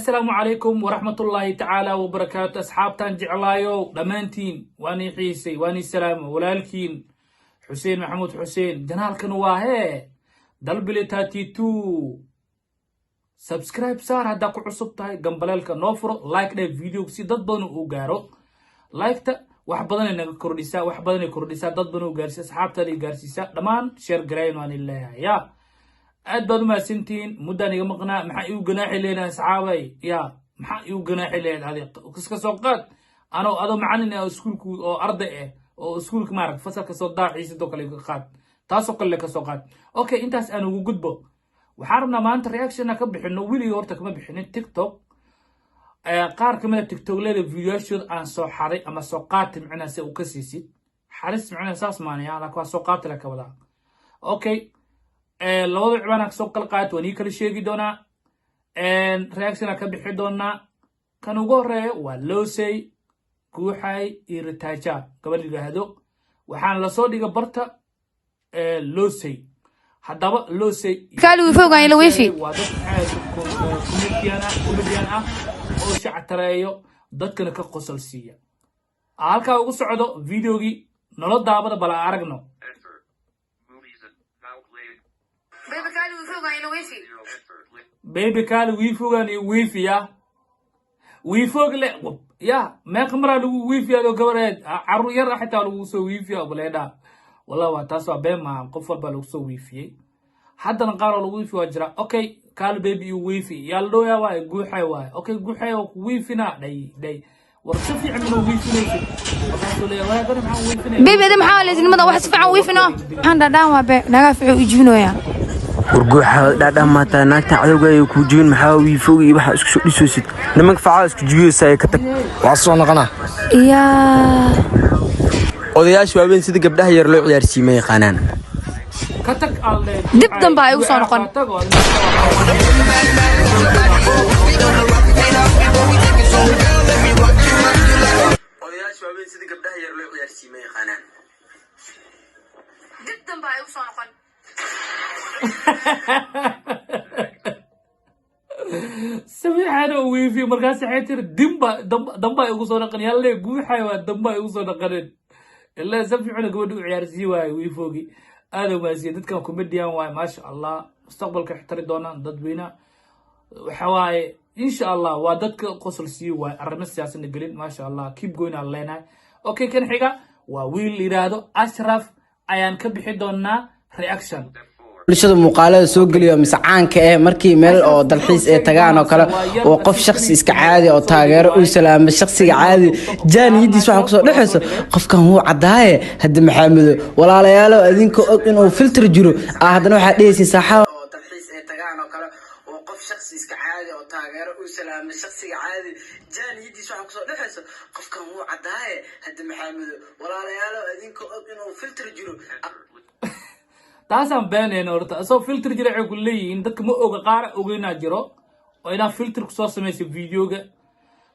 Assalaamu calaykum waraxmatullaahi tacaala wabarakaatu. Asxaabtaan jeclaayo dhammaantiin, waanii xiisay, waanii salaamo. Walaalkiin Xuseen Maxamuud Xuseen. Channelkan waa hee Dalbile 32. Subscribe saar haddaa ku cusub tahay, gambaleelka noo furo, like dheh video si dad badan uu gaaro. Liketa wax badanay naga kordhisaa, wax badanay kordhisaa, dad badan u gaarsiisa, asxaabtaada gaarsiisaa, dhammaan share garayn waan leeyahay. Ya, aad baad u mahadsantihiin. Muddaan iga maqnaa. Maxaa igu ganaaxi leedahay, asxaabay? Ya, maxaa igu ganaaxi leedahay? Adi iska soo qaad anoo adoo macalin ah oo iskuulku oo arday ah oo iskuulka maaragt fasalka soo daaxiisidoo kale iga qaad, taasoo kale ka soo qaad. Okay, intaas aan ugu gudbo. Waxaan rabnaa maanta reaction ka bixino. Weligii horta kama bixinin TikTok. Qaar kamid a TikTokleda videoyaashooda aan soo xaday ama soo qaati, micnaha si u ka siisid xaris, micnaha saas maanaya, laakiin waa soo qaati la ka wadaa. Okay, labada cibaan aan kasoo kala qaat waan ii kala sheegi doonaa, reaction aan ka bixi doonaa. Kan ugu horeeya waa Losey Guuxay iyo Ritaja gabadh yidhaahdo. Waxaan lasoo dhiga barta Losey. Haddaba Losey Kaali wiifowgan ila wiifi. waa dad aad comedian ah, comedian ah oo shactareeyo, dadkana ka qosol siiya. Halkaa ugu socdo videogii nolo daabada, bala aragno. Enter. Movies and now playing. Baby, kaali wiifowgan ila wiifi. Zero. Enter. Link. Baby, kaali wiifogan iyo wiifi ya wiifog le ya meeqa maraa lagu wiifi adoo gabareed carruur yar ah xitaa lagu soo wiifiya baleedha. Wallah, waa taas, waa been maaha. Qof walbaa lagu soo wiifiyey, haddana qaar oo lagu wiifi waa jira. Okay, kaali baby iyo wiifi yaa la dhooyaa waaye, Guuxay waaye. Okay, Guuxay oo ku wiifina dhay dhay. War si fiican minoo wiifinaysid, markaasuu leeyahay waa gari, maxaan wiifinaya? Baby, adi maxaa leesinimada wax si fiican wiifino? Waxaan dhadhaan waa be nagaa fiican u jibinoyaa. Warguuxa dhaadhamaataa, naagta cadowga ay kuu jibin. Maxaa wiifowga iyo waxaa isku soo dhisoosid? Nimanka facaa isku jibiyeysa ee ka tag. Waa soo noqonaa. Yaa. Odayaasha waaweyn sida gabdhaha yar loo ciyaarsiiye ma yaqaanaan. Ka tag alle. Dib dambe ha igu soo noqon. Ka tag oo Odayaasha waaweyn sida gabdhaha yar loo ciyaarsiiye ma yaqaanaan. Dib dambe ha igu soo noqon. Sabiixana uu wiifiyo, markaas waxay tiri dimba damba igu soo dhaqan yalle. Guuxay waa damba igu soo dhaqanin ilaa si fiican gabadha u ciyaarsiiye waaye wiifoogi. Aad u mahadsiye. Dadkan comedian waaye, maasha Allah, mustaqbalka xtari doonaan dadweyne. Waxa waaye, insha Allah, waa dadka qosol siiye waaye, arrimo siyaasadna gelin. Maasha Allah, keep going aan leenahay. Okay, kan xiga waa wiil la yidhaahdo Ashraf ayaan ka bixi doonaa reaction. Bulshada muuqaalada soo geliyo mise caanka eh, markii meel oo dalxiis ay tagaan oo kale oo qof shakhsi iska caadi oo taageero uu salaamo, shakhsiga caadi jaaniyadiis waxaa kusoo dhexayso: "Qofkan wuu caddaaye hadda maxaamedo." Walaalayaalo, adinka og inuu filter jiro ah, haddana waxaa dhehaysiin saaxaa oo dalxiis ay tagaan oo kale oo qof shakhsi iska caadi oo taageero uu salaamo, shakhsiga caadi jaaniyadiis waxaa kusoo dhexayso: "Qofkan wuu caddaaye hadda maxaamedo." Walaalayaalo, adinka og inuu filter jiro. Taasaan beenayna horta. Asoo filter jira waxay ku leeyihiin dadka ma oga, qaara ogeynaa jiro oo inaad filter kusoo samayso videoga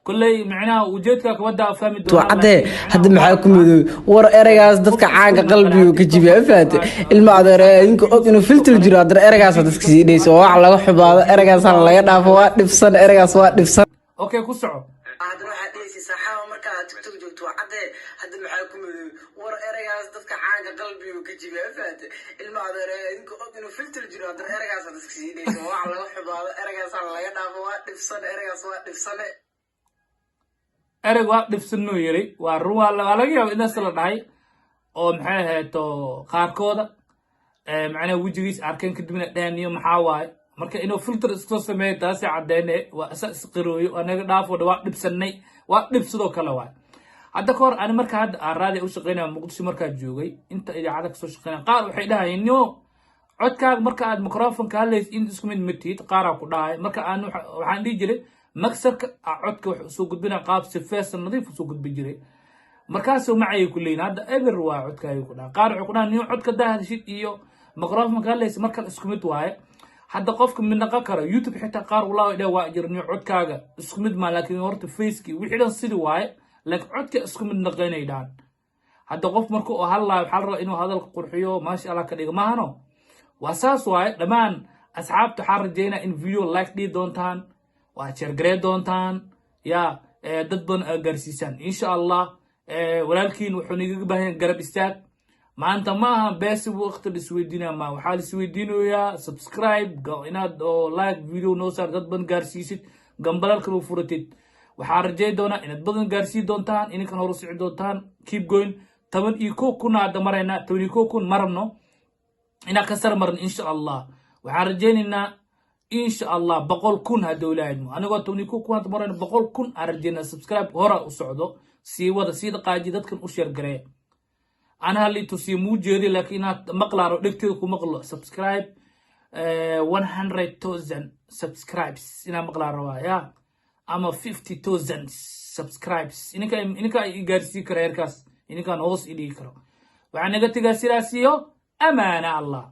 kolley micnaha ujeedka kabada fahmi waa caddee hadda maxaa ku madoobay? War ereygaas dadka caanka qalbigu ka jibiya, ma fahamte? Ilma adeer, idinka og inuu filter jiro, haddana ereygaas dadka sii dheyso oo wax laga xumaado. Ereygaas laga dhaafo, waa dhibsan, ereygaas waa dhibsan. Okay, ku soco. Haddana waxaa dhehaysa saaxaaba markaa TikTok joogto: "Waa caddee hadda maxaa ku madoobay?" War ereygaas dadka caanka qalbigu ka jibiya, ma fahamte? Ilma adeer, idinka og inuu filter jiro, haddana ereygaas dadka sii dheyso oo wax laga xumaado. Ereygaas laga dhaafo, waa dhibsan, ereygaas waa dhibsane. Ereg waa dhibsanuu yiri, waa run. Waa laga yaaba inaas la dhahay oo maxay ahayd oo qaarkooda macnaha wejigiis arkeen, kadibna dhaaniyo maxaa waaye. Marka inuu filter iska soo sameeyo taasi cadeyne, waa isa isqirooyo, waa naga dhaafo, waa dhibsanay, waa dhib sidoo kale waay. Hadda ka hor ani marka hadda aan raadi u shaqeynaya Muqdisho markaa joogay, inta idaacada kasoo shaqeynaya qaar waxay dhahayeen: "Yo, codkaaga marka aad microphone-ka hadlaysid in isku mid matid." Qaaraa ku dhahay. Marka aan waxaan dhihi jiray mixerka codka wax usoo gudbina qaab sifeesa nadiif usoo gudbi jiray. Markaasuu macayay ku leeyihin hadda eber waa codkaaga ku dhaha. Qaar waxay ku dhahan: "Niyo, codka daa hadashid iyo microphone-ka hadlaysid markale isku mid waaye." Hadda qofka mid naqon karo YouTube xitaa qaar walaa dheh waa jira: "Niyo, codkaaga isku mid maa." Laakiin horta faceki wixii dhan sidii waaye, laakiin codka isku mid naqaynay dhahan. Hadda qof marka uu hadlaayo waxaa la rabaa inuu hadalka qurxiyo, maasha Allah ka dhigo, maahano? Waa saas waaye. Dhammaan asxaabta waxaan rajeynaa in video like dhihi doontaan. Waad share garee doontaan ya dad badan aad gaarsiisaan, insha Allah. Walaalkiin wuxuu nigaga baahan yahay garab istaag. Maanta ma aha beesi waqti la isweydiinaya, ma waxaa la isweydiinayaa subscribe, inaad oo like video noo saar, dad badan gaarsiisid, gambalalkan u furatid. Waxaa rajay doonaa inaad badan gaarsiin doontaan, ininkan horu sici doontaan. Keep going. 11,000 hadda maraynaa. 11,000 ma rabno inaan ka sar marno, insha Allah. Waxaan rajaynaynaa, insha Allah, 100,000 hadduu Ilaahay idmo. Anigoo 11,000 hadda marayno, 100,000 aan rajaynaa. Subscribe hora u socdo, sii wada, sii dhaqaaji, dadkan u share gareeya. Ana halii tusiyo muu jeedi, laakiin inaad maqlaaro dhegteeda ku maqlo subscribe 100,000 subscribes inaan maqlaa rabaa ya, ama 50,000 subscribes. Ininka i gaarsiin kara heerkaas, ininkaan hoos i dhigi karo. Waxaan naga tegaa sidaas iyo amaana Allah.